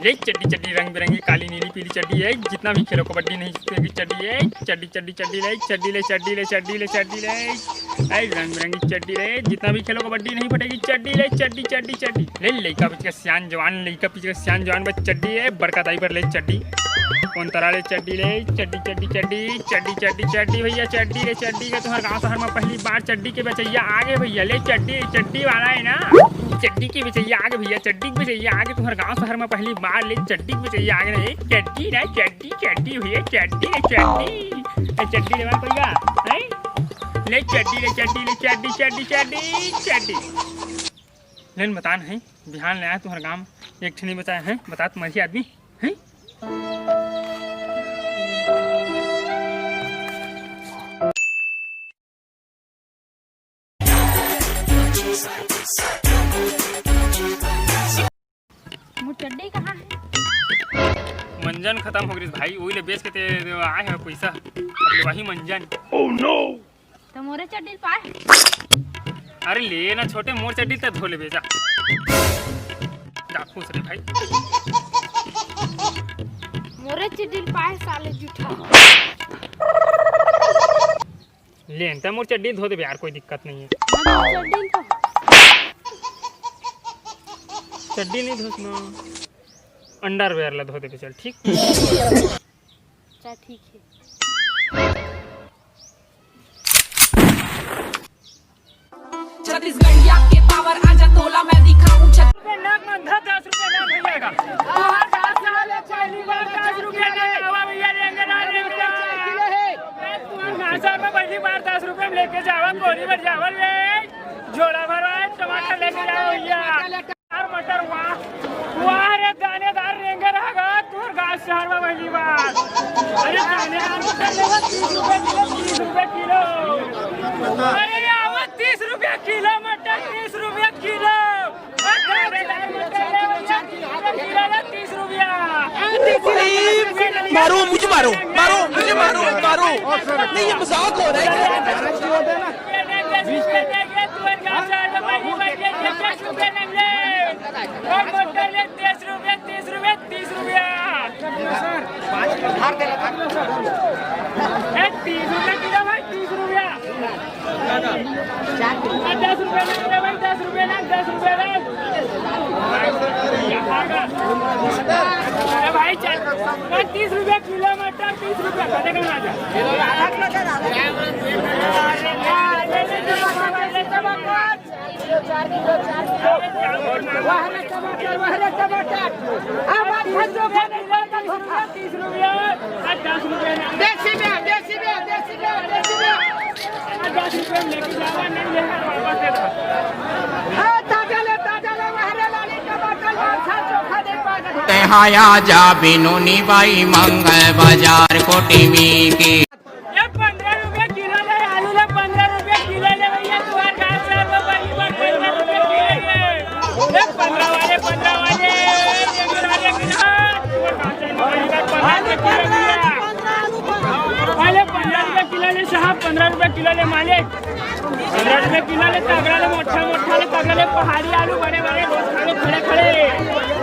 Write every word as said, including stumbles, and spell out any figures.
ले चड्डी चड्डी, रंग बिरंगी, काली नीली पीली चड्डी है, जितना भी खेलो कबड्डी नहीं छूटेगी चड्डी है। चड्डी चड्डी चड्डी ले, चड्डी ले, चड्डी ले, चड्डी ले, चड्डी ले। ए, रंग बिरंगी चड्डी ले, जितना भी खेलो कबड्डी नहीं फटेगी चड्डी ले, चड्डी चड्डी चड्डी। ले लइका पीछे सियान जवान, लइका पीछे सियान जवान बस चड्डी है, बड़का दाई पर ले चड्डी। कोन तरा ले चड्डी ले, चड्डी चड्डी चड्डी, चड्डी चड्डी चड्डी भैया चड्डी ले चड्डी का तुम्हारे गांव शहर में पहली बार चड्डी के बेचैया आगे भैया। ले चड्डी, चड्डी वाला है ना, चड्डी के बेचैया आगे भैया, चड्डी के बेचैया आगे तुम्हारे गांव शहर में पहली बार। ले चड्डी के बेचैया आगे ना, ए, चड्डी ना चड्डी, चड्डी भैया चड्डी ले चड्डी। ए, चड्डी लेवा कोई का? हैं? ले चड्डी ले चड्डी ले चड्डी चड्डी चड्डी चड्डी। लेन बतान है, बिहान ले आया तुम्हारे गांव, एक ठे नहीं बचाया है, बता तुम्हारी आदमी है। मोर चड्डी कहाँ है? मंजन खत्म हो गई भाई, वही ले बेच के ते आए हैं पैसा, अब ले वही मंजन। Oh no! तो मोरे चड्डी पाए। अरे ले ना छोटे, मोर चड्डी ते धो ले बेचा। जा खुश रे भाई। मोरे चड्डी पाए साले जूठा। ले, त मोर चड्डी धो देबे यार, कोई दिक्कत नहीं है। मैं तो चड्डी तो चड्डी नहीं धोस ना, अंडरवेयर ला धो देबे, चल ठीक। अच्छा, ठीक है। छत्तीसगढ़िया के पावर आजा तोला मैं दिखाऊं छत- रुपये नग मंधा, दस रुपये नग भैया का। पहली बार दस रुपये नग आवा भैया, लेंगे ना, लेंगे ना। ए, तू हम नासा में पहली बार दस रुपये में लेके जावा, बोरी भर जावा रे। झोला भरवा, टमाटर लेके जावा भैया। यार मटर, वाह, वाह रे दानेदार रेंगे रहा गा, तोर गाँव शहर में पहली बार। अरे दानेदार मटर लेवा, तीस रुपये किलो, तीस रुपये किलो। अरे आवा, तीस रुपये किलो मटर, तीस रुपये किलो। अरे दानेदार मटर लेवा, तीस रुपये किलो ना, तीस रुपये। मारो, मुझे मारो, मारो, मुझे मारो, मारो। नहीं, ये मजाक हो रहा है। दस रुपये, दस रुपये, दस रुपये, दस रुपये, दस रुपये, दस रुपये। दस रुपये, तीस रुपये, तीस रुपये। ए, तीस रुपये किलो भाई, तीस रुपये। ए, दस रुपये ना, दस रुपये ना, दस रुपये ना। ए भाई, चल। ए, तीस रुपये किलो मटर, तीस रुपये। कते का मटर? वाह रे टमाटर, वाह रे टमाटर। अब आप खर्चो का नहीं, तीस रुपया, तीस रुपया। देसी में, देसी में, देसी में, देसी में। दस रुपये में लेके जावा, नहीं लेकर वापस दे दो। हाँ, ताजा ले, ताजा ले, वाह रे लाली टमाटर, लाल सा चोखा दे पागल। तेहाया जा बिनोनी बाई मंगल बाजार कोटिमी की। ये पन्द्रह रुपये किलो ले, आलू ले पन्द्रह रुपये किलो ले भैया, तुम्हारे गाँव से आलू पहली बार पन्द्रह रुपये किलो ले। ये पन्द्रह वाले, पन्द्रह वाले, पहले पन्द्रह रुपये किलो ले साहब, पन्द्रह रुपये किलो ले मालिक, पन्द्रह रुपये किलो ले तगड़ा ले मोटा मोटा ले तगड़ा ले पहाड़ी आलू बड़े बड़े रोज खा लो खड़े खड़े।